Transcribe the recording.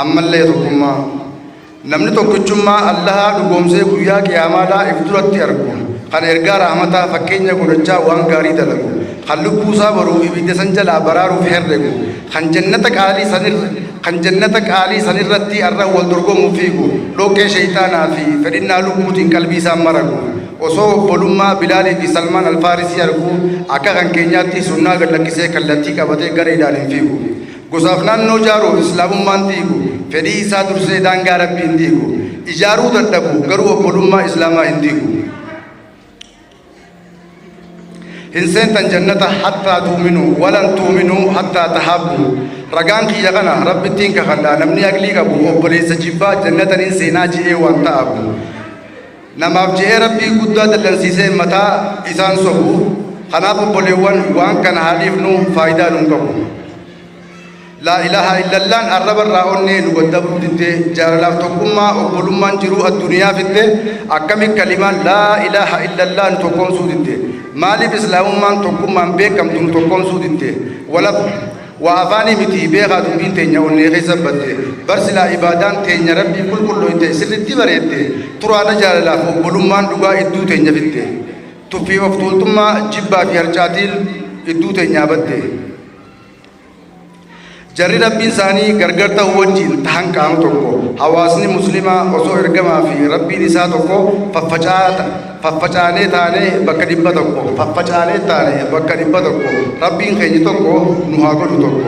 Ammallee tokkummaa. Namni tokkichummaa Allahaa dhugoomsee guyyaa qiyaamaadhaa if duratti argu, kan ergaa rahmataa fakkeenya godhachaa waan gaarii dalagu, kan lubbuu isaa boru ibidda san jalaa baraaruuf herregu, kan jannata qaalii sanir kan jannata qaalii sanirratti arra wal dorgomuuf fiigu, dhoqqee sheyxaanaa fi fedhinnaa lubbuutiin qalbii isaan maragu, osoo obbolummaa Bilaalii fi Salmaan Alfaarisii arguu akka kan keenyaatti sunnaa gad lakkisee kallattii qabatee gareedhaan hin fiigu. Gosaaf naannoo jaaruuf Islaamummaan diigu, fedhii isaa dursee daangaa Rabbii hin diigu. Ijaaruu dadhabu garuu obbolummaa Islaamaa hin diigu. Hin seentan jannata hattaa tuuminuu walan tuuminuu hattaa tahaabbu. Ragaan kiyya kana Rabbittiin kakadha namni aqlii qabu obboleessa jibbaa jannata nin seenaa je'ee waan ta'abu. Namaaf je'ee Rabbii guddaa dallansiisee mataa isaan sobu. Kanaaf obboleewwan waan kana haa dhiifnu faayidaa nun qabu. Laa ilaaha illallaan arraba irraa onnee nu gad dabruu didde jaalalaaf tokkummaa obbolummaan jiruu adduniyaa fidde akkami kalimaan laa ilaaha illallaa nu tokkoomsuu didde maaliif islaamummaan tokkummaan beekamtu nu tokkoomsuu didde walaf Waa afaanii miti beekaa dubbiin teenya onnee keessa badde bar silaa ibaadaan teenya rabbiif qulqullooyte sirritti bareedde turaana jaalalaaf obbolummaan dhugaa idduu teenya fidde tuffiif of tuultummaa jibbaa fi harcaatiin idduu teenyaa badde jarri rabbiin isaanii gargar ta'uu wajjiin tahan qaama tokko hawaasni muslimaa osoo ergamaa fi rabbiin isaa tokko faffacaanee taane bakka 100 faffacaanee taane bakka 100 rabbiin keenya tokko nu haa godhu tokko.